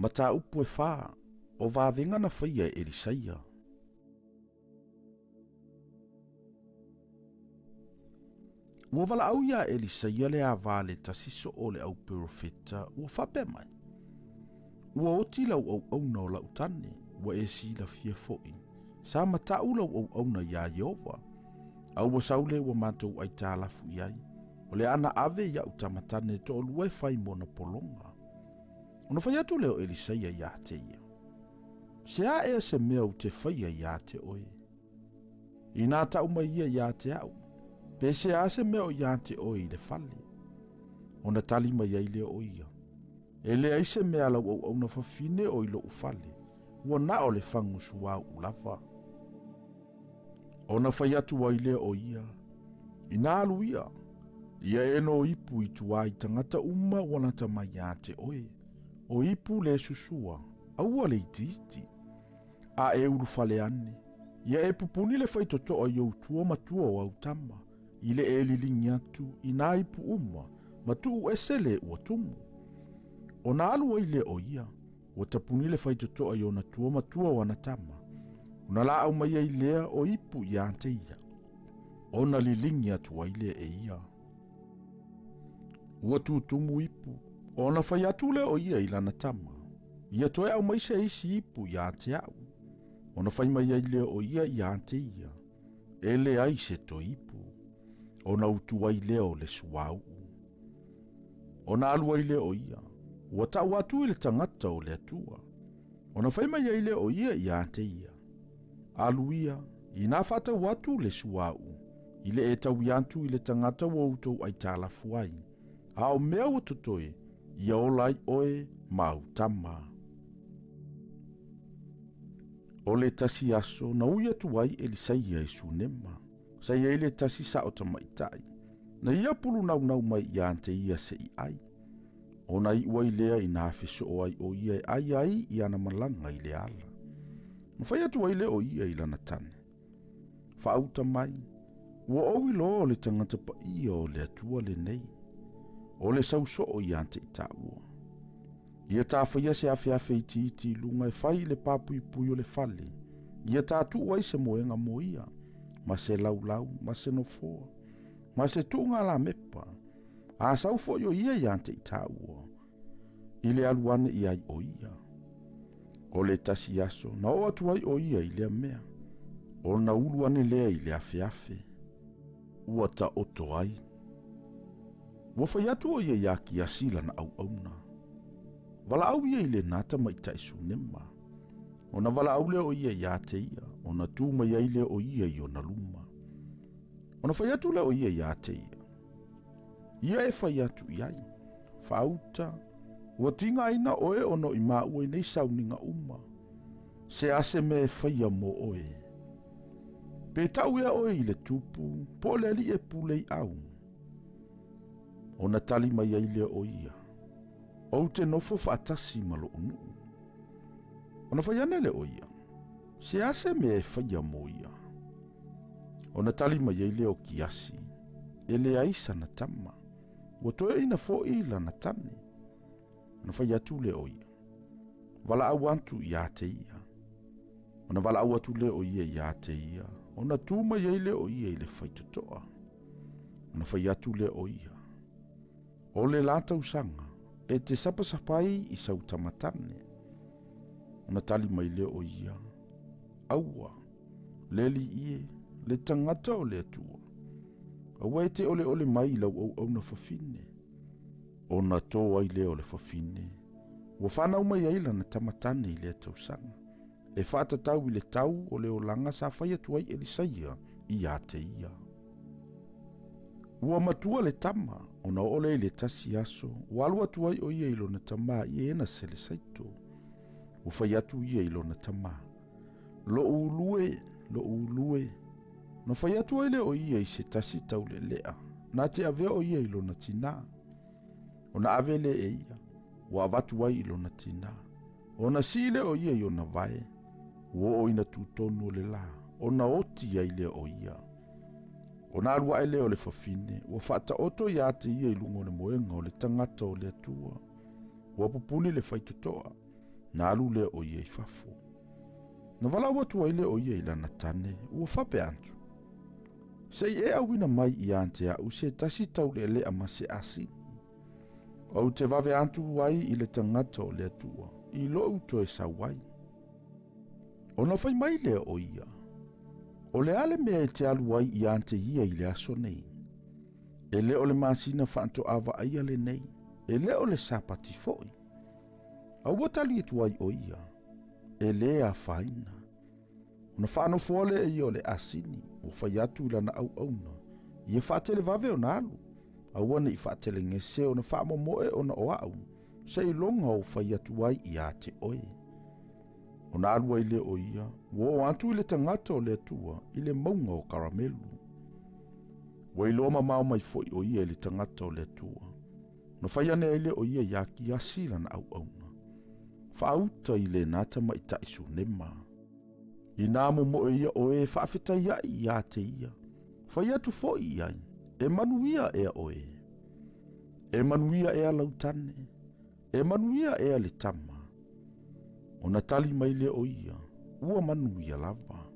Mataupu e fa o vavega na faia e Elisaia. Ua valaau iā Elisaia le ava a le tasi soo o le au perofeta ua faapea mai, Ua oti lau auauna o lau tane, ua e silafia foi, sa mataʻu lau auauna iā Ieova, a ua sau le ua matou aitalafu i ai, o le ana ave iaʻu tama tane e toalua e fai mona pologa. Ona fai atu lea o Elisaia iā te ia, Se a ea se mea ou te faia iā te oe? Inā tau mai ia iā te au, pe se a se mea o iā te oe i le fale? Ona tali mai ai lea o ia, E leai se mea a lau auauna fafine o i loʻu fale, ua na o le fagu suauu lava. Ona fai atu ai lea o ia, Inā alu ia, ia e no ipu i tua i tagata uma ua lata mai iā te oe, o ipu le susua, aua le itiiti. A e ulufale ane, ia e pupuni le faitotoa i ou tua ma tua o au tama, i le e liligi atu i nā ipu uma, ma tuu ese le ua tumu. Ona alu ai lea o ia, ua tapuni le faitotoa i ona tua ma tua o ana tama. Ona laau mai ai lea o ipu iā te ia, ona liligi atu ai lea e ia. Ua tutumu ipu, ona fai atu lea o ia i lana tama, ia toe aumai se isi ipu iā te au. Ona fai mai ai lea o ia iā te ia, e leai se toe ipu, ona utu ai lea o le suauu. Ona alu ai lea o ia, ua tau atu i le tagata o le Atua. Ona fai mai ai lea o ia iā te ia, alu ia, inā faatau atu le suauu, i le e taui atu i le tagata ua outou aitalafu ai, a o mea ua totoe, ia ola ai oe ma au tama. O le tasi aso na ui atu ai Elisaia i Sunema, sa i ai le tasi sao tamaitai, na ia pulu naunau mai iā te ia se i ai. Ona iu ai lea ina afe soo ai o ia e ai ai i ana malaga i le ala. Ma fai atu ai lea o ia i lana tane. Faauta mai, ua ou iloa o le tagata paia o le Atua lenei, o le sau soo iā te i tāua. Ia tāwhaia se afeafe itiiti i luga e fai i le pāpuipui o le fale, ia tātuu ai se moenga mo ia, ma se laulau, ma se nofoa, ma se tuuga lamepa, a sau foi o ia iā te i tāua, i le alu ane i ai o ia. O le tasi aso, na oo atu ai o ia i lea mea, ona ulu ane lea i le afeafe, ua taoto ai. Ua fai atu o ia iā Kiasi lana auauna. Valaau ia i lenā tamaitai Sunema. Ona valaau lea o ia iā te ia, ona tū mai ai lea o ia i ona luma. Ona fai atu lea o ia iā te ia. Ia e fai atu i ai, Faauta, ua tigaina oe ona i māua i nei sauniga uma. Se a se mea e faia mō oe. Pe tau ea oe i le tupu, po o le alii e pule i au. Ona tali mai ai lea o ia, Ou te nofo faatasi ma lou nuu. Ona fai ane lea o ia, Se a se mea e faia mō ia? Ona tali mai ai lea o Kiasi, E leai sana tama, ua toeaina foi lana tane. Ona fai atu lea o ia, Valaau atu iā te ia. Ona valaau atu lea o ia iā te ia, ona tū mai ai lea o ia i le faitotoa. Ona fai atu lea o ia, O le la tausaga, e te sapasapa ai i sau tama tane. Ona tali mai lea o ia, Aua, le alii e, le tagata o le Atua, aua e te oleole mai i lau auauna fafine. Ona tō ai lea o le fafine, ua whanau mai ai lana tama tane i lea tausaga, e faatatau i le tau o le olaga sa fai atu ai Elisaia iā te ia. Ua matua le tama, ona oo lea i le tasi aso, ua alu atu ai o ia i lona tamā i ena selesaito. Ua fai atu ia i lona tamā, Loʻu ulu e, loʻu ulu e. Na fai atu ai lea o ia i se tasi taulelea, na te avea o ia i lona tinā. Ona ave lea e ia, ua avatu ai i lona tinā. Ona sii lea o ia i ona vae, ua oo ina tūtonu o le lā, ona oti ai lea o ia. Ona alu ae lea o le fafine, ua faataoto iā te ia i luga o le moega o le tagata o le Atua. Ua pupuni le faitotoa. Na alu lea o ia i fafo. Na valaau atu ai lea o ia i lana tane, ua faapea atu, Se i e auina mai ia te a'u se tasi taulealea ma se asini. Ou te vave atu ai i le tagata o le Atua, i lo'u toe sau ai. Ona fai mai lea o ia, O le a le mea e te alu ai ia te ia i le aso nei? E le o le masina faatoa vaaia lenei, e le o le Sapati foi. A ua tali atu ai o ia, E lē afaina. Ona faanofoa lea ia o le asini, ua fai atu i lana auauna, ia faatelevave ona alu, aua ne i faatelegese ona faamomoe ona o a'u, seiloga ou fai atu ai ia te oe. Ona alu ai lea o ia, ua oo atu i le tagata o le Atua i le mauga o Karamelu. Ua iloa mamao mai foi o ia i le tagata o le Atua. Ona fai ane ai lea o ia iā Kiasi lana auauna, Faauta i lena tamaitai Sunema. Inā momoe ia oe e faafetai aʻi iā te ia, fai atu foi i ai, E manuia ea oe. E manuia ea lau tane, e manuia ea le tama. Ona tali mai lea o ia, Ua manuia lava.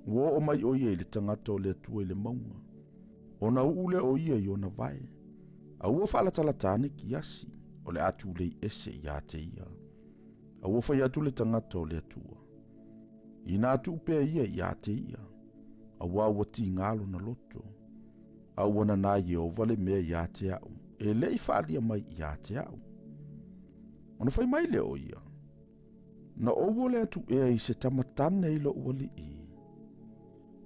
Ua oo mai o ia i le tagata o le Atua i le mauga, ona uu lea o ia i ona vae, a ua faalatalata ane Kiasi, o le a tulei ese ia te ia. A ua fai atu le tagata o le Atua, Inā tuu pea ia ia te ia, auā ua tigā lona loto, a ua nanā Ieova le mea ia te a'u, e le i faaalia mai ia te a'u. Ona fai mai lea o ia, Na ou ole atu ea i se tama tane i lo'u alii?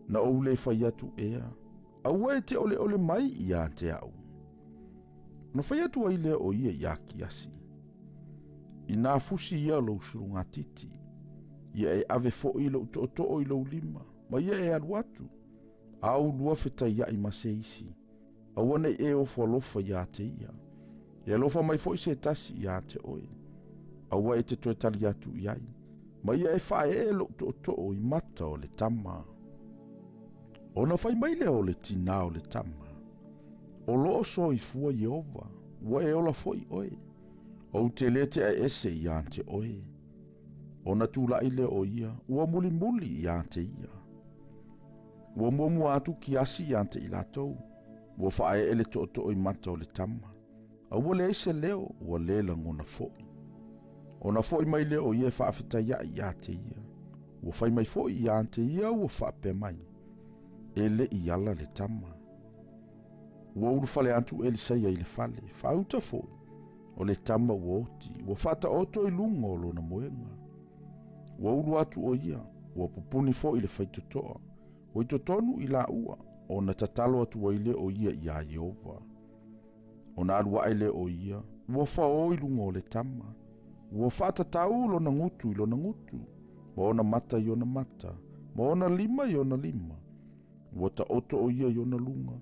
Na ou le fai atu ea, Aua e te oleole mai ia te a'u? Ona fai atu ai lea o ia iā Kiasi, Inā fusi ia lou sulugatiti, ia e ave foi lou tootoo i lou lima, ma ia e alu atu, a oulua fetaiaʻi ma se isi, aua ne i e ofo alofa iā te ia. E alofa mai foi se tasi iā te oe. Aua e te toe tali atu i ai, ma ia e faaee lou tootoo i mata o le tama. Ona fai mai lea o le tinā o le tama, O loo soifua Ieova, ua e ola foi oe, ou te lē tea ese iā te oe. Ona tulaʻi lea o ia, ua mulimuli iā te ia. Ua muamua atu Kiasi iā te i latou, ua faaee le tootoo i mata o le tama, a ua leai se leo, ua lē lagona foi. Ona foʻi mai lea o ia e faafetai aʻe iā te ia, ua fai mai foi iā te ia ua faapea mai, E le i ala le tama. Ua ulufale atu Elisaia i le fale, faauta foi, o le tama ua oti, ua faataoto i luga o lona moega. Ua ulu atu o ia, ua pupuni foi le faitotoa, ua i totonu i laua, ona tatalo atu ai lea o ia iā Ieova. Ona alu aʻe lea o ia, ua faō i luga o le tama, ua faatatau lona gutu i lona gutu, ma ona mata i ona mata, ma ona lima i ona lima. Ua taoto o ia i ona luga,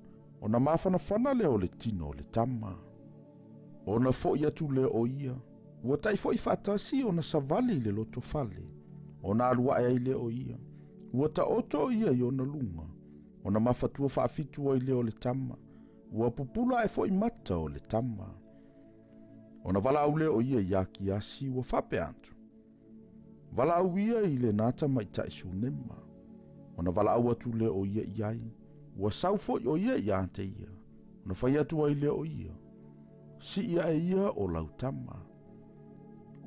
ona mafanafana lea o le tino o le tama. Ona foʻi atu lea o ia, ua tai foi faatasi ona savali i le lotofale, ona alu aʻe ai lea o ia, ua taoto o ia i ona luga, ona mafatua faafitu ai lea o le tama, ua pupula aʻe foi mata o le tama. Ona valaau lea o ia iā Kiasi, ua faapea atu, Valaau ia i lenā tamaitai Sunema. Ona valaau atu lea o ia i ai, ua sau foi o ia iā te ia, ona fai atu ai lea o ia, Sii aʻe ia o lau tama.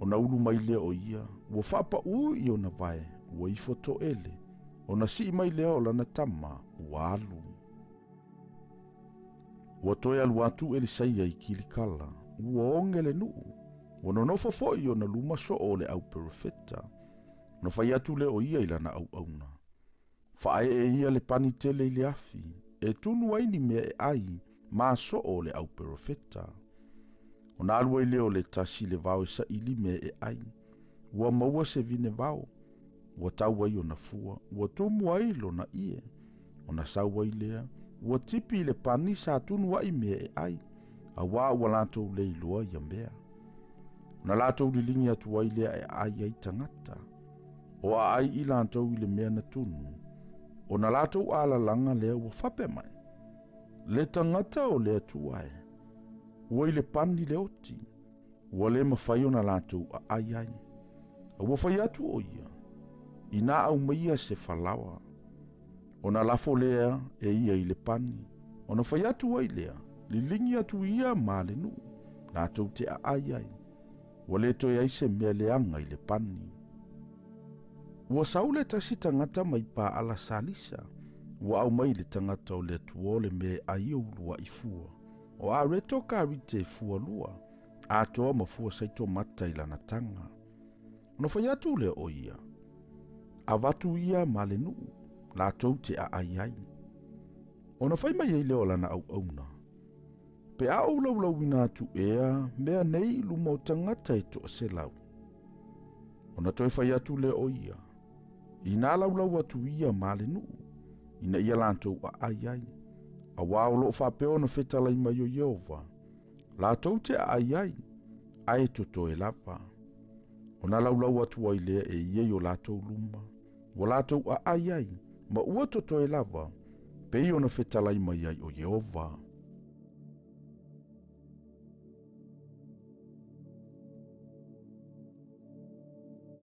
Ona ulu mai lea o ia, ua faapaʻū i ona vae, ua ifo toele, ona sii mai lea o lana tama, ua alu. Ua toe alu atu Elisaia i Kilikala, ua oge le nuu, ua nonofo foi i ona luma soo o le au perofeta. Ona fai atu lea o ia i lana auauna, Faaee ia le pani tele i le afi, e tunu ai ni mea e ai ma soo o le au perofeta. Ona alu ai lea o le tasi i le vao e saili mea e ai, ua maua se vine vao, ua tau ai ona fua, ua tumu ai lona ie. Ona sau ai lea, ua tipi i le pani sa tunu aʻi mea e ai, auā ua latou le iloa ia mea. Ona latou liligi atu ai lea e aai ai tagata. O aai i latou i le mea na tunu, ona latou alalaga lea ua faapea mai, Le tagata o le Atua e, ua i le pani le oti, ua le mafai ona latou aai ai. A ua fai atu ʻo ia, Inā aumaia se falaoa, ona lafo lea e ia i le pani, ona fai atu ai lea, Liligi atu ia ma le nuu, latou te aai ai. Ua le toe ai se mea leaga i le pani. Ua sau le tasi tagata mai Paala Salisa, ua aumai i le tagata o le Atua o le mea e ai o uluai fua, o areto karite fua lua, atoa ma fua saitomata i lana taga. Ona fai atu lea o ia, Avatu ia ma le nuu, latou te aai ai. Ona fai mai ai lea o lana auauna, Pe a ou laulauina atu ea mea nei i luma o tagata e 100. Ona toe fai atu lea o ia, Inā laulau atu ia ma le nuu, ina ia latou aai ai, auā o lo o faapea ona fetalai mai o Ieova, latou te aai ai, ae totoe lava. Ona laulau atu ai lea e ia i o latou luma, ua latou aai ai, ma ua totoe lava, pei ona fetalai mai ai o Ieova.